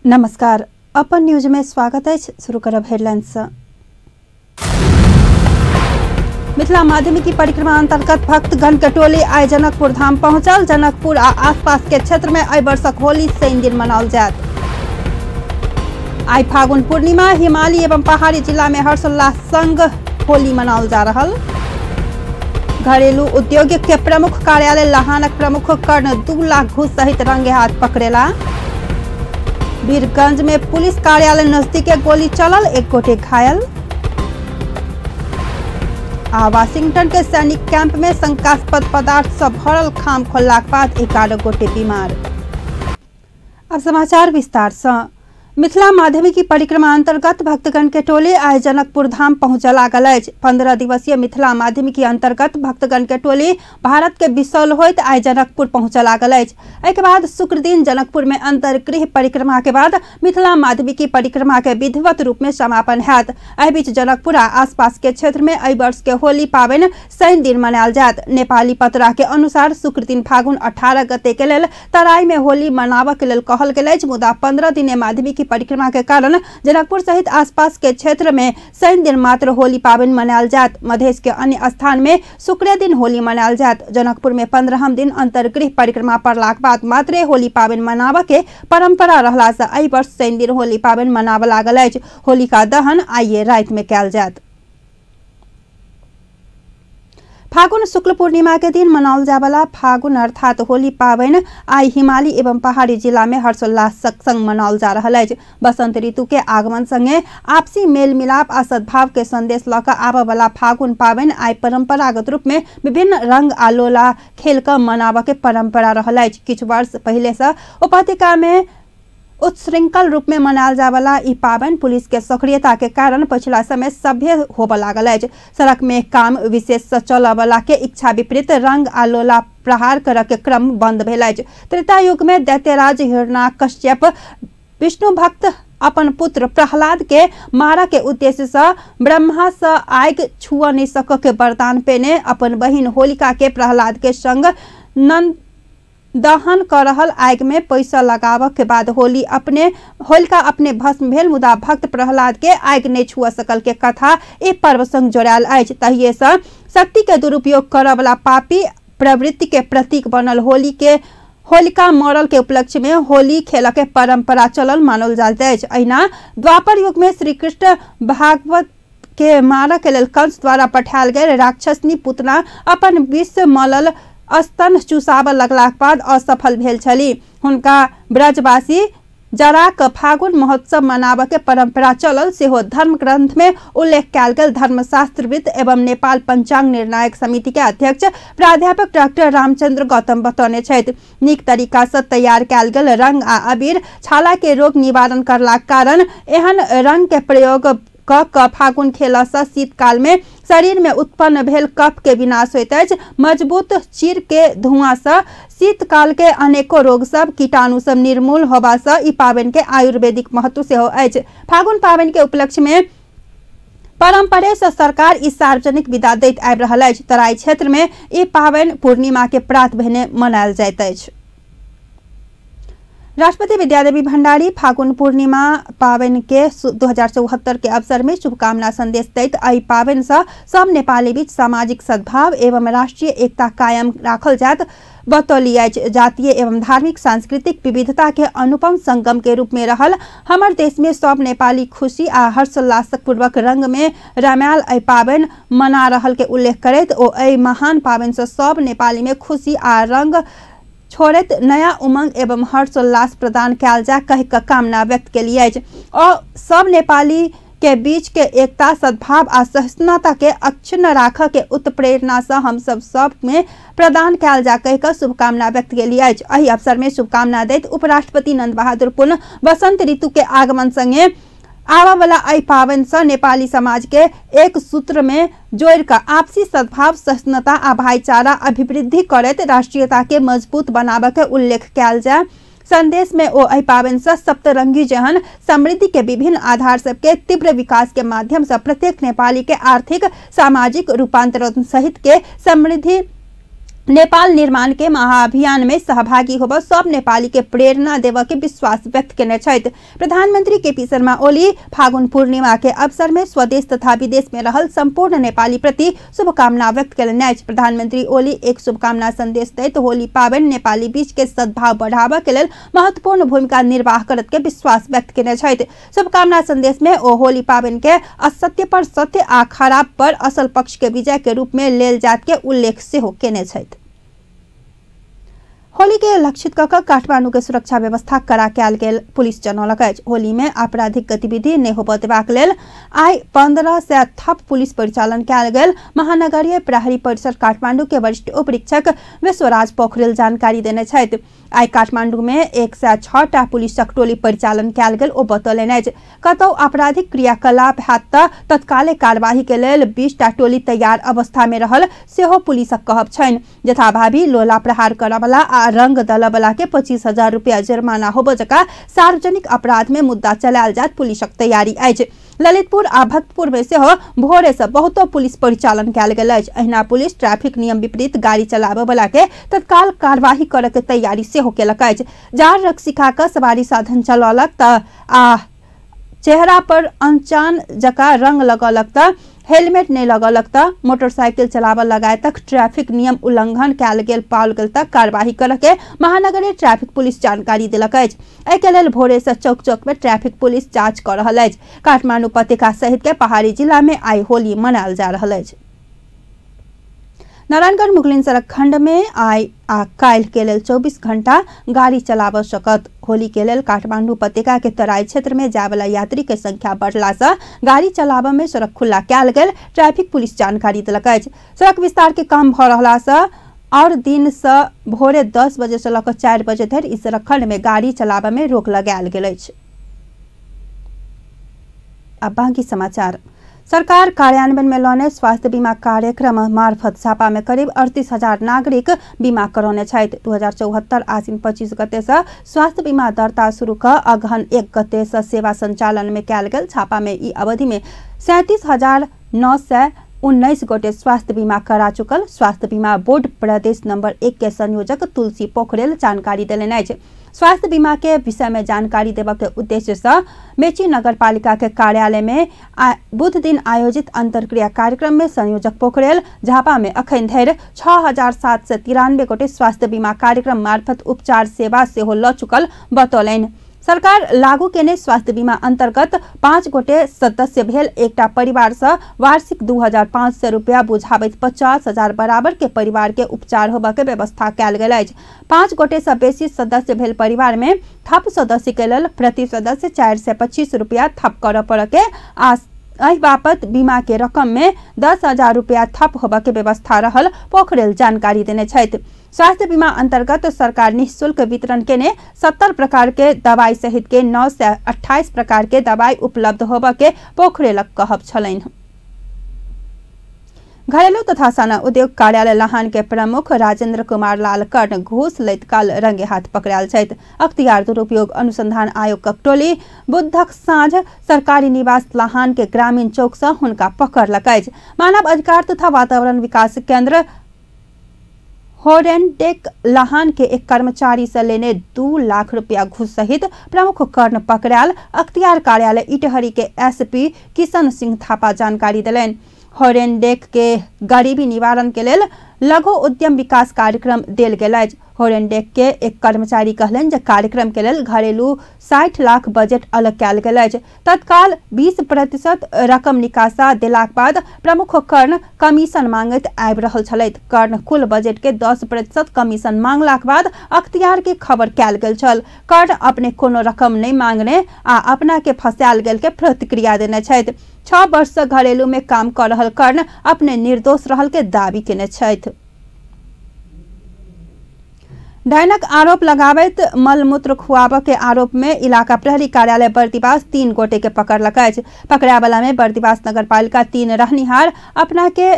नमस्कार, अपन न्यूज में स्वागत है। शुरू करब हेडलाइन से। मिथिला माध्यमिकी परिक्रमा अंतर्गत भक्तगण के टोली आइ जनकपुर धाम पहुंचल। जनकपुर आ आसपास के क्षेत्र में एहि वर्षक होली शनि दिन मनाओल जायत। आइ फागुन पूर्णिमा हिमालय एवं पहाड़ी जिला में हर्षोल्लास संग होली मनाओल जा रहा। घरेलू उद्योग के प्रमुख कार्यालय लहानक प्रमुख कर्ण 2 लाख घूस सहित रंगे हाथ पकड़ेला। वीरगंज में पुलिस कार्यालय नजदीक गोली चलल, एक गोटे घायल। आ वाशिंगटन के सैनिक कैंप में शंकास्पद पदार्थ से भरल खाम खोललाक बाद 11 गोटे बीमार। अब समाचार विस्तार से। मिथिला माध्यमिकी परिक्रमा अंतर्गत भक्तगण के टोली आइ जनकपुर धाम पहुंचऽ लागल अछि। 15 दिवसीय मिथिला माध्यमिकी अंतर्गत भक्तगण के टोली भारत के बिसौल होइत आइ जनकपुर पहुंचऽ लागल अछि। एहिके बाद शुक्र दिन जनकपुर में अंतर्गृह परिक्रमा के बाद मिथिला माध्यमिकी परिक्रमा के विधिवत रूप में समापन हैत। एहि बीच जनकपुर आ आसपास के क्षेत्र में एहि वर्ष के होली पाबनि शनि दिन मनायल जायत। नेपाली पतरा के अनुसार शुक्र दिन फागुन 18 गते के लेल तराई में होली मनाबऽ के लेल कहल गेल अछि, मुदा 15 दिन माध्यमिकी परिक्रमा के कारण जनकपुर सहित आसपास के क्षेत्र में शनि दिन मात्र होली पाबनि मनायल जायत। मधेश के अन्य स्थान में शुक्र दिन होली मनायल जायत। जनकपुर में 15 दिन अंतर्गृह परिक्रमा पड़लाक बाद मात्रे होली पाबनि मनाबऽ के परंपरा रहला से एहि वर्ष शनि दिन होली पाबनि मनाबऽ लागल अछि। होलिका दहन आइये राति में कयल जायत। फागुन शुक्ल पूर्णिमा के दिन मनाओल जावला फागुन अर्थात होली पाबनि आइ हिमालय एवं पहाड़ी जिला में हर्षोल्लासक संग मनाओल जा रहल अछि। बसंत ऋतु के आगमन संगे आपसी मेल मिलाप आ सद्भाव के संदेश लऽ कऽ आबऽ वाला फागुन पाबनि आइ परंपरागत रूप में विभिन्न रंग आ लोला खेल कऽ मनाबऽ के परंपरा रहल अछि। किछु वर्ष पहिले से उपत्यका में उच्छृंखल रूप में मनायल जावला ई पाबनि पुलिस के सक्रियता के कारण पछिला समय सभ्य होबऽ लागल अछि। सड़क में काम विशेष से चलऽ वाला के इच्छा विपरीत रंग आ लोला प्रहार करऽ के क्रम बंद भेल अछि। त्रेता युग में दैत्यराज हिरण्यकश्यप विष्णु भक्त अपन पुत्र प्रहलाद के मारऽ के उद्देश्य से ब्रह्मा से आगि छुअ नहीं सकऽ के वरदान पेने अपन बहिन होलिका के प्रहलाद के संग नंद दहन कर रहल आगि में पैसा लगाबऽ के बाद होलिका अपने भस्म भेल, मुदा भक्त प्रहलाद के आगि नहीं छुआ सकल के कथा ई पर्व संग जोड़ायल अछि। तहिये से शक्ति के दुरुपयोग करऽ वाला पापी प्रवृत्ति के प्रतीक बनल होली के होलिका मरल के उपलक्ष्य में होली खेल के परंपरा चलल मानल जाइत अछि। अहिना द्वापर युग में श्रीकृष्ण भागवत के मारऽ के लेल कंस द्वारा पठायल गेल राक्षसनी पुतना अपन विष मलल स्तन चुसाबऽ लगलाक बाद असफल भेल छली। हुनका ब्रजवासी जरा कऽ फागुन महोत्सव मनाबऽ के परंपरा चलल सेहो धर्म ग्रंथ में उल्लेख कयल गेल। धर्मशास्त्रविद एवं नेपाल पंचांग निर्णायक समिति के अध्यक्ष प्राध्यापक डॉक्टर रामचंद्र गौतम बतौने छथि। नीक तरीका से तैयार कयल गेल रंग आ अबीर छाला के रोग निवारण करलाक कारण एहन रंग के प्रयोग क फागुन खेला से शीतकाल में शरीर में उत्पन्न भेल कफ के विनाश होइत अछि। मजबूत चीर के धुआं से शीतकाल के अनेको रोग सब कीटाणु सब निर्मूल होबा से ई पाबनि के आयुर्वेदिक महत्व सेहो अछि। फागुन पाबनि के उपलक्ष्य में परंपरे से सरकार ई सार्वजनिक विदा दैत आबि रहल अछि। तराई क्षेत्र में ई पाबनि पूर्णिमा के प्रात भेने मनायल जाइत अछि। राष्ट्रपति विद्यादेवी भंडारी फागुन पूर्णिमा पाबनि के 2074 के अवसर में शुभकामना संदेश दैत एहि पाबनि से सब नेपाली बीच सामाजिक सद्भाव एवं राष्ट्रीय एकता कायम राखल जायत बतौली अछि। जातीय एवं धार्मिक सांस्कृतिक विविधता के अनुपम संगम के रूप में रहल हमर देश में सब नेपाली खुशी आ हर्षोल्लास पूर्वक रंग में रमायल एहि पाबनि मना रहल के उल्लेख करैत ओ एहि महान पाबनि से सब नेपाली में खुशी आ रंग छोड़ैत नया उमंग एवं हर्षोल्लास प्रदान कयल जा कहि कऽ कामना व्यक्त केली अछि। और सब नेपाली के बीच के एकता सद्भाव आ सहिष्णुता के अक्षुण्ण राखऽ के उत्प्रेरणा से हम सब सब में प्रदान कयल जा कहि कऽ शुभकामना व्यक्त केली अछि। एहि अवसर में शुभकामना दैत उपराष्ट्रपति नंद बहादुर पुन वसंत ऋतु के आगमन संगे आबऽ वाला एहि पाबनि से नेपाली समाज के एक सूत्र में जोड़ि कऽ आपसी सद्भाव सहिष्णुता आ भाईचारा अभिवृद्धि करैत राष्ट्रीयता के मजबूत बनाबऽ के उल्लेख कयल जाय। संदेश में ओ एहि पाबनि से सप्तरंगी जहन समृद्धि के विभिन्न आधार सबके तीव्र विकास के माध्यम से प्रत्येक नेपाली के आर्थिक सामाजिक रूपांतरण सहित के समृद्धि नेपाल निर्माण के महाअभियान में सहभागी होब सब नेपाली के प्रेरणा देव के विश्वास व्यक्त केने छथि। प्रधानमंत्री केपी शर्मा ओली फागुन पूर्णिमा के अवसर में स्वदेश तथा विदेश में रहल संपूर्ण नेपाली प्रति शुभकामना व्यक्त केलनि अछि। प्रधानमंत्री ओली एक शुभकामना संदेश दैत होली पाबनि नेपाली बीच के सद्भाव बढ़ाबऽ के लेल महत्वपूर्ण भूमिका निर्वाह करत के विश्वास व्यक्त केने छथि। शुभकामना संदेश में ओ होली पाबनि के असत्य पर सत्य आ खराब पर असल पक्ष के विजय के रूप में लेल जात के उल्लेख सेहो केने छथि। होली के लक्षित कऽ कऽ काठमांडू के सुरक्षा व्यवस्था कड़ा कयल गेल पुलिस जनौलक अछि। होली में आपराधिक गतिविधि नहि होबय देबाक लेल आइ 1500 थप पुलिस परिचालन कयल गेल महानगरीय प्रहरी परिसर काठमांडू के वरिष्ठ उपरीक्षक विश्वराज पोखरेल जानकारी देने छथि। आइ काठमांडू में 106टा पुलिसक टोली परिचालन कयल गेल ओ बतौलनि अछि। कतौ आपराधिक क्रियाकलाप हैत तऽ तत्काले कार्यवाही के लेल 20टा टोली तैयार अवस्था में रहल सेहो पुलिसक कहब छनि। यथाभावी लोला प्रहार करऽवला आ रंग दलबला के 25,000 रुपया जुर्माना होबय जकाँ सार्वजनिक अपराध में मुद्दा चलायल जात पुलिसक तैयारी अछि। ललितपुर आ भक्तपुर में सेहो भोरे से बहुतो पुलिस परिचालन कयल गेल अछि। अहिना पुलिस ट्रैफिक नियम विपरीत गाड़ी चलाबय वला के तत्काल कार्यवाही करय के तैयारी सेहो केलक अछि। जार रक्सी खा कऽ सवारी साधन चलौलक तऽ आ चेहरा पर अनचान जकाँ रंग लगौलक तऽ हेलमेट नहि लगौलक तऽ मोटरसाइकिल चलाबऽ लगायतक ट्रैफिक नियम उल्लंघन कयल गेल पाओल गेल तऽ कार्यवाही करऽ के महानगरीय ट्रैफिक पुलिस जानकारी देलक अछि। एहि लेल भोरे से चौक चौक में ट्रैफिक पुलिस जांच कऽ रहल अछि। काठमांडू उपत्यका सहित के पहाड़ी जिला में आइ होली मनायल जा रहल अछि। नारायणगढ़ मुगलिन सड़क खंड में आइ आ काल्हि के लेल 24 घंटा गाड़ी चलाबऽ सकत। होली के लेल काठमांडू उपत्यका के तराई क्षेत्र में जायवला यात्री के संख्या बढ़ला से गाड़ी चलाबऽ में सड़क खुला कयल गेल ट्रैफिक पुलिस जानकारी देलक अछि। सड़क विस्तार के काम भऽ रहला से और दिन से भोरे 10 बजे से लऽ कऽ 4 बजे धरि इस सड़क खंड में गाड़ी चलाबऽ में रोक लगायल गेल अछि। अब बाकी समाचार। सरकार कार्यान्वयन में लौने स्वास्थ्य बीमा कार्यक्रम मार्फत झापा में करीब 38,000 नागरिक बीमा करौने छथि। 2074 आसिन 25 गते से स्वास्थ्य बीमा दर्ता शुरू कऽ अगहन 1 गते से सेवा संचालन में कयल गेल झापा में ई अवधि में 37,919 गोटे स्वास्थ्य बीमा करा चुकल स्वास्थ्य बीमा बोर्ड प्रदेश नंबर 1 के संयोजक तुलसी पोखरेल जानकारी देलनि अछि। स्वास्थ्य बीमा के विषय में जानकारी देबऽ के उद्देश्य से मेची नगरपालिका के कार्यालय में बुध दिन आयोजित अंतर्क्रिया कार्यक्रम में संयोजक पोखरेल झापा में अखन धरि 6,793 गोटे स्वास्थ्य बीमा कार्यक्रम मार्फत उपचार सेवा सेहो लऽ चुकल बतौलनि। सरकार लागू केने स्वास्थ्य बीमा अंतर्गत 5 गोटे सदस्य भेल एकटा परिवार से वार्षिक 2,500 रुपया बुझाबैत 50,000 बराबर के परिवार के उपचार होबऽ के व्यवस्था कयल गेल अछि। 5 गोटे से बेसी सदस्य भेल परिवार में थप सदस्य के लेल प्रति सदस्य 425 रुपया थप करऽ पड़ऽ के आ एहि बापत बीमा के रकम में 10,000 रुपया थप होबऽ के व्यवस्था रहल पोखरेल जानकारी देने छथि। स्वास्थ्य बीमा अंतर्गत सरकार निःशुल्क वितरण केने 70 प्रकार के दवाई सहित के 928 प्रकार के दवाई उपलब्ध होबऽ के पोखरेलक कहब छलनि। घरेलू तथा साना उद्योग कार्यालय लहान के प्रमुख राजेंद्र कुमार लाल कर्ण घूस लैत काल रंगे हाथ पकड़ायल छथि। अख्तियार दुरुपयोग अनुसंधान आयोग टोली बुधक साँझ सरकारी निवास लहान के ग्रामीण चौक से हुनका पकड़लक अछि। मानव अधिकार तथा वातावरण विकास केंद्र होरेंटेक लहान के एक कर्मचारी से लेने 2 लाख रुपया घूस सहित प्रमुख कर्ण पकड़ायल अख्तियार कार्यालय इटहरी के एसपी किशन सिंह थापा जानकारी देलनि। होरेंडेक के गरीबी निवारण के लेल लघु उद्यम विकास कार्यक्रम देल गेल अछि। होरेंडेक के एक कर्मचारी कहलनि जे कार्यक्रम के लेल घरेलू 60 लाख बजट अलग कयल गेल अछि। तत्काल 20% रकम निकासा देलाक बाद प्रमुख कर्ण कमीशन मांगैत आबि रहल छलथि। कर्ण कुल बजट के 10% कमीशन मांगलाक बाद अख्तियार के खबर कयल गेल छल। कर्ण अपने कोनो रकम नहि मांगने आ अपना के फसायल गेल के प्रतिक्रिया देने छथि। 6 वर्ष से घरेलू में काम कर रहल कर्ण अपने निर्दोष रहल के दावी केने छथि। डायनक आरोप लगाबैत मलमूत्र खुआबऽ के आरोप में इलाका प्रहरी कार्यालय बर्दिवास 3 गोटे के पकड़लक अछि। पकड़ावला में बर्दिवास नगरपालिका 3 रहनिहार अपना के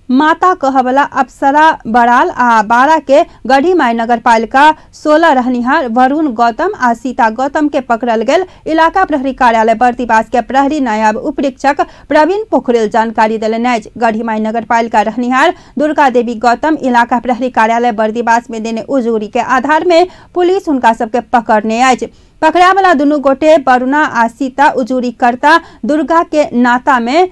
माता कहबला अप्सरा बराल आ बारा के गढ़ीमाई नगरपालिका 16 रहनिहार वरुण गौतम आ सीता गौतम के पकड़ल गेल इलाका प्रहरी कार्यालय बर्दिवास के प्रहरी नायब उपरीक्षक प्रवीण पोखरेल जानकारी देलनि अछि। गढ़ीमाई नगरपालिका रहनिहार दुर्गा देवी गौतम इलाका प्रहरी कार्यालय बर्दिवास में देने उजूरी के आधार में पुलिस हुनका सबके पकड़ने अछि। पकड़ावला दुनू गोटे वरुणा आ सीता उजूरी कर्ता दुर्गा के नाता में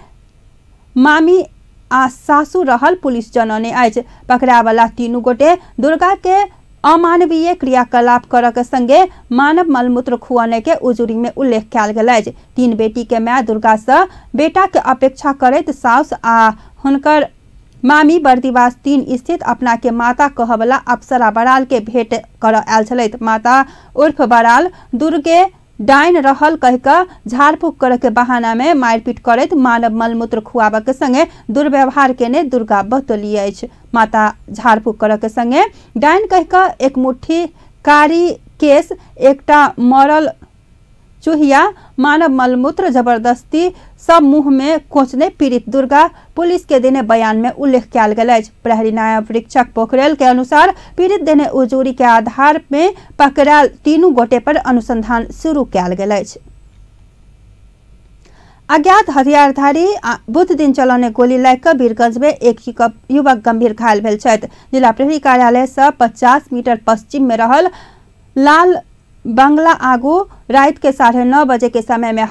मामी आ सासू रहल पुलिस जनौने अछि। पकड़ावला तीनू गोटे दुर्गा के अमानवीय क्रियाकलाप करऽ के संगे मानव मलमूत्र खुआने के उजूरी में उल्लेख कयल गेल अछि। 3 बेटी के माय दुर्गा से बेटा के अपेक्षा करैत साउस आ हुनकर मामी बर्दिवास 3 स्थित अपना के माता कहबला अप्सरा बराल के भेंट करऽ आयल छलथि। माता उर्फ बराल दुर्गे डाइन रहल कह कऽ झाड़फूक करऽ के बहाना में मारिपीट करैत मानव मलमूत्र खुआबऽ के संगे दुर्व्यवहार केने दुर्गा बतौली अछि। माता झाड़फूक करऽ के संगे डाइन कह कऽ एक मुट्ठी कारी केस, एकटा मरल चूहिया, मानव मलमूत्र जबरदस्ती सब मुंह में कोचने पीड़ित दुर्गा पुलिस के देने बयान में उल्लेख कयल गेल अछि। प्रहरी नायब परीक्षक पोखरेल के अनुसार पीड़ित देने उजूरी के आधार में पकड़ायल तीनू गोटे पर अनुसंधान शुरू कयल गेल अछि। अज्ञात हथियारधारी बुध दिन चलौने गोली लागि कऽ वीरगंज में एक युवक गंभीर घायल भेल छथि। जिला प्रहरी कार्यालय से 50 मीटर पश्चिम में रहल लाल बंगला आगू रात के 9:30 बजे के समय में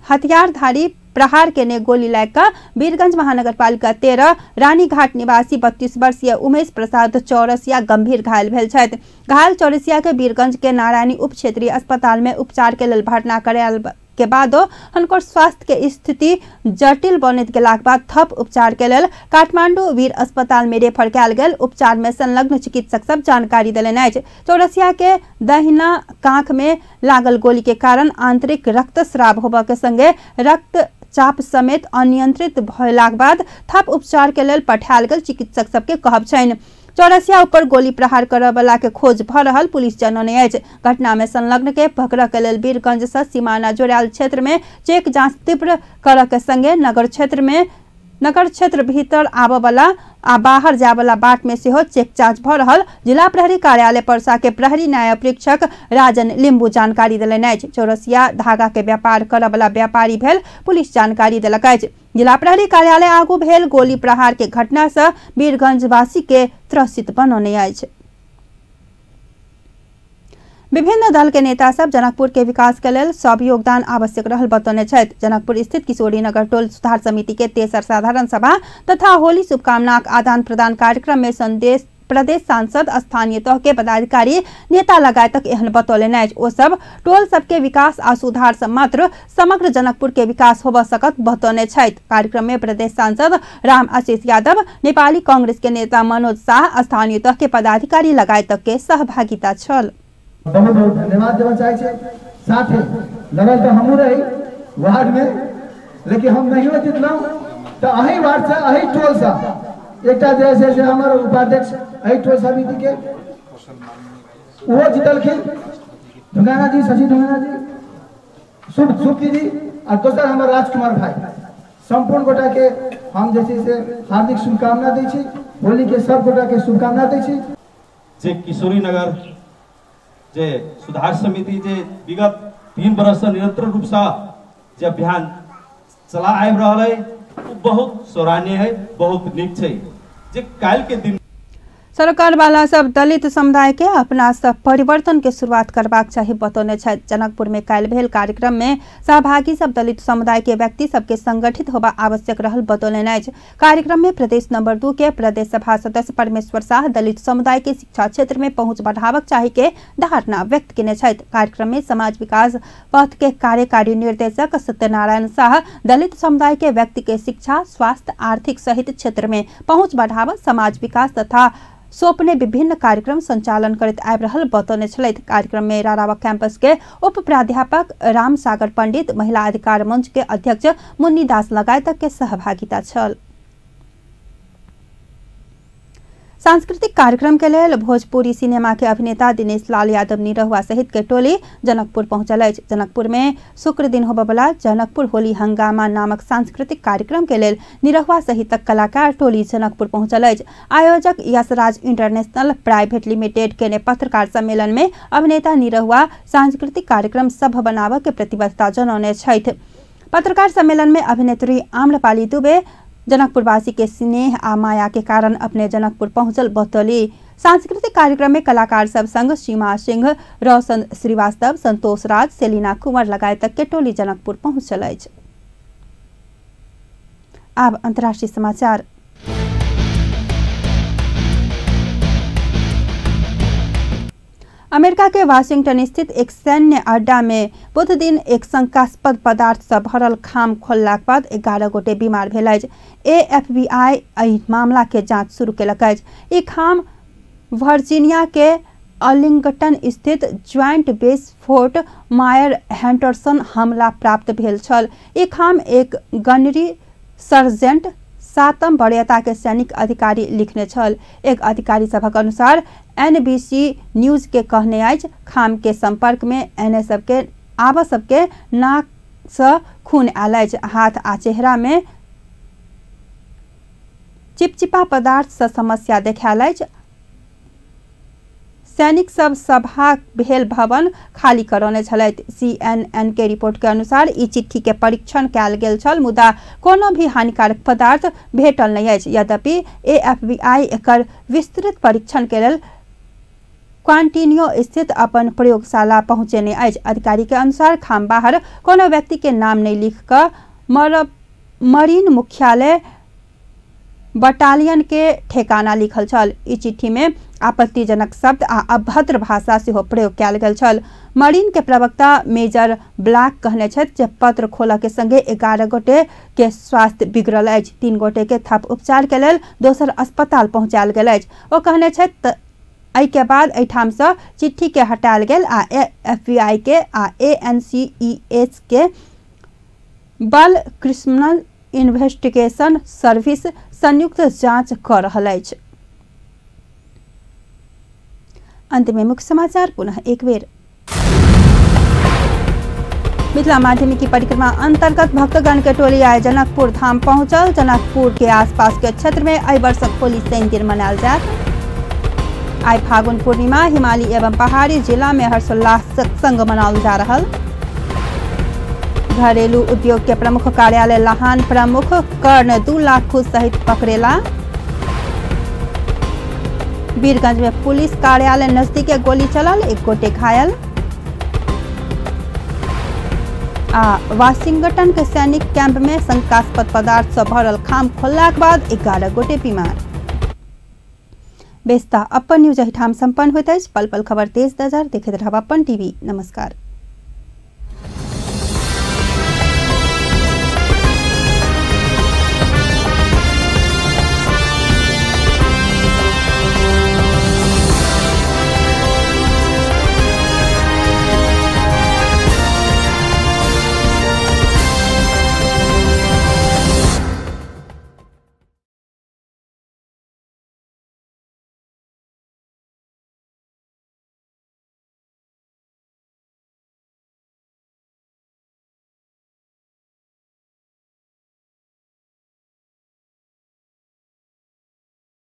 हथियारधारी प्रहार केने गोली लागि कऽ वीरगंज महानगरपालिका 13 रानीघाट निवासी 32 वर्षीय उमेश प्रसाद चौरसिया गंभीर घायल भेल छथि। घायल चौरसिया के वीरगंज के नारायणी उप क्षेत्रीय अस्पताल में उपचार के लेल भर्ना करायल के बादो हुनकर स्वास्थ्य के स्थिति जटिल बनैत गेलाक बाद थप उपचार के लेल काठमांडू वीर अस्पताल में रेफर कयल गेल। उपचार में संलग्न चिकित्सक सब जानकारी देलनि अछि। चौरसिया के दहिना कांख में लागल गोली के कारण आंतरिक रक्तस्राव होबय के संगे रक्तचाप समेत अनियंत्रित भयलाक बाद थप उपचार के लेल पठायल गेल चिकित्सक सबके कहब छनि। चौरसिया ऊपर गोली प्रहार करऽ वाला के खोज भ रहल पुलिस जनौने अछि। घटना में संलग्न के पकड़ऽ के लेल वीरगंज से सीमाना जोड़ायल क्षेत्र में चेक जांच तीव्र करऽ के संगे नगर क्षेत्र भीतर आबऽ वाला आ बाहर जाय वाला बाट में सेहो चेक जांच भ रहल जिला प्रहरी कार्यालय परसा के प्रहरी न्याय परीक्षक राजन लिम्बू जानकारी देलनि अछि। चौरसिया धागा के व्यापार करऽ वाला व्यापारी भेल पुलिस जानकारी देलक अछि। जिला प्रहरी कार्यालय आगू भेल गोली प्रहार के घटना से वीरगंजवासी के त्रसित बनौने अछि। विभिन्न दल के नेता सब जनकपुर के विकास के लेल सब योगदान आवश्यक रहल बतौने छथि। जनकपुर स्थित किशोरी नगर टोल सुधार समिति के तेसर साधारण सभा तथा होली शुभकामनाक आदान प्रदान कार्यक्रम में संदेश प्रदेश सांसद, स्थानीय तह के पदाधिकारी, नेता लगायतक एहन बतौलनि अछि। ओ सब टोल सबके विकास आ सुधार से मात्र समग्र जनकपुर के विकास होबऽ सकत बतौने छथि। कार्यक्रम में प्रदेश सांसद राम आशीष यादव, नेपाली कांग्रेस के नेता मनोज शाह, स्थानीय तह के पदाधिकारी लगायतक के सहभागिता छल। बहुत बहुत धन्यवाद देना चाहे छे। साथ ही लड़ल तो हमहूँ रही वार्ड में, लेकिन हम नहीं जितलहुँ तो अही वार्ड से अही टोल से एकटा जे छै से हमर उपाध्यक्ष एहि टोल समिति के ओहो जीतलखिन, ढुंगाना जी, शशि ढुंगाना जी, सुप्ति जी और दोसर हमर राजकुमार भाई। संपूर्ण गोटा के हम जे छै से हार्दिक शुभकामना दै छी, होली के सब गोटा के शुभकामना दै छी। जे किशोरी नगर जे सुधार समिति जे विगत 3 वर्ष से निरंतर रूप से जे अभियान चला आबि रहल है ओ बहुत सराहनीय है, बहुत नीक छै। जे काल्हि के दिन सरकार वाला सब दलित समुदाय के अपना सब परिवर्तन के शुरुआत करबाक चाही बतौने छथि। जनकपुर में काल्हि भेल कार्यक्रम में सहभागी सब दलित समुदाय के व्यक्ति सबके संगठित होबा आवश्यक रहल बतौलनि अछि। कार्यक्रम में प्रदेश नंबर 2 के प्रदेश सभा सदस्य परमेश्वर शाह दलित समुदाय के शिक्षा क्षेत्र में पहुंच बढ़ाबक चाही के धारणा व्यक्त केने छथि। कार्यक्रम में समाज विकास पथ के कार्यकारी निर्देशक सत्यनारायण शाह दलित समुदाय के व्यक्ति के शिक्षा, स्वास्थ्य, आर्थिक सहित क्षेत्र में पहुंच बढ़ाबऽ, समाज विकास तथा सौंपने विभिन्न कार्यक्रम संचालन करैत आबि रहल बतौने छलथि। कार्यक्रम में रारावा कैंपस के उप प्राध्यापक राम सागर पंडित, महिला अधिकार मंच के अध्यक्ष मुन्नी दास लगायतक के सहभागिता छल। सांस्कृतिक कार्यक्रम के लेल भोजपुरी सिनेमा के अभिनेता दिनेश लाल यादव निरहुआ सहित के टोली जनकपुर पहुंचल अछि। जनकपुर में शुक्र दिन होबयवला जनकपुर होली हंगामा नामक सांस्कृतिक कार्यक्रम के लेल निरहुआ सहितक कलाकार टोली जनकपुर पहुंचल अछि। आयोजक यशराज इंटरनेशनल प्राइवेट लिमिटेड के पत्रकार सम्मेलन में अभिनेता निरहुआ सांस्कृतिक कार्यक्रम सभ बनाबय के प्रतिबद्धता जनौने छथि। पत्रकार सम्मेलन में अभिनेत्री आम्रपाली दुबे जनकपुरवासी के स्नेह आ माया के कारण अपने जनकपुर पहुंचल बतौली। सांस्कृतिक कार्यक्रम में कलाकार सब संग सीमा सिंह, रोशन श्रीवास्तव, संतोष राज, सेलिना कुंवर लगायत के टोली जनकपुर पहुंचल अछि। अब अंतर्राष्ट्रीय समाचार। अमेरिका के वाशिंगटन स्थित एक सैन्य अड्डा में बुध दिन एक शंकास्पद पदार्थ से भरल खाम खोललाक बाद 11 गोटे बीमार भेल अछि। एएफबीआई एहि मामला के जांच शुरू केलक अछि। ई खाम वर्जीनिया के अर्लिंगटन स्थित joint base Fort Myer Henderson हमला प्राप्त भेल छल। ई खाम एक गनरी सर्जेंट 7म वरीयता के सैनिक अधिकारी लिखने छल। एक अधिकारी सभक अनुसार एनबीसी न्यूज के कहने अछि खाम के संपर्क में एने सबके आब सबके नाक से खून आयल अछि। हाथ आ चेहरा में चिपचिपा पदार्थ से समस्या देखायल अछि। सैनिक सब सभा भेल भवन खाली करौने छलथि। सीएनएन के रिपोर्ट के अनुसार ई चिट्ठी के परीक्षण कयल गेल छल, मुदा कोनो भी हानिकारक पदार्थ भेटल नहि अछि। यद्यपि एएफबीआई एकर विस्तृत परीक्षण के लेल क्वांटिनियो स्थित अपन प्रयोगशाला पहुंचेने अछि। अधिकारी के अनुसार खाम बाहर कोनो व्यक्ति के नाम नहीं लिख कऽ मरीन मुख्यालय बटालियन के ठेकाना लिखल छल। ई चिट्ठी में आपत्तिजनक शब्द आ अभद्र भाषा सेहो प्रयोग कयल गेल छल। मरीन के प्रवक्ता मेजर ब्लैक कहने छथि जे पत्र खोलऽ के संगे 11 गोटे के स्वास्थ्य बिगड़ल अछि। 3 गोटे के थप उपचार के लेल दोसर अस्पताल पहुंचायल गेल अछि। ओ कहने छथि एहि के बाद एहिठाम से चिट्ठी के हटायल गेल आ एफबीआई के आ एएनसीईएस के बल क्रिमिनल इन्वेस्टिगेशन सर्विस संयुक्त जांच कर रहल अछि। अंत में मुख्य समाचार पुनः एक बेर। मिथिला माध्यमिकी परिक्रमा अंतर्गत भक्तगण के टोली आइ जनकपुर धाम पहुंचल। जनकपुर के आसपास के क्षेत्र में एहि वर्षक होली शनि दिन मनायल जायत। आइ फागुन पूर्णिमा हिमाली एवं पहाड़ी जिला में हर्षोल्लासक संग मनाओल जा रहल। घरेलू उद्योग के प्रमुख कार्यालय लाहान प्रमुख कर्ण 2 लाख घूस सहित पकड़ेला। वीरगंज में पुलिस कार्यालय नजदीक गोली चलल, 1 गोटे घायल। आ वाशिंगटन के सैनिक कैंप में शंकास्पद पदार्थ से भरल खाम खोललाक बाद 11 गोटे बीमार। बेस्ता अपन न्यूज एहिठाम संपन्न होइत अछि। पल पल खबर तेज नजर देखैत रहब अपन टीवी। नमस्कार।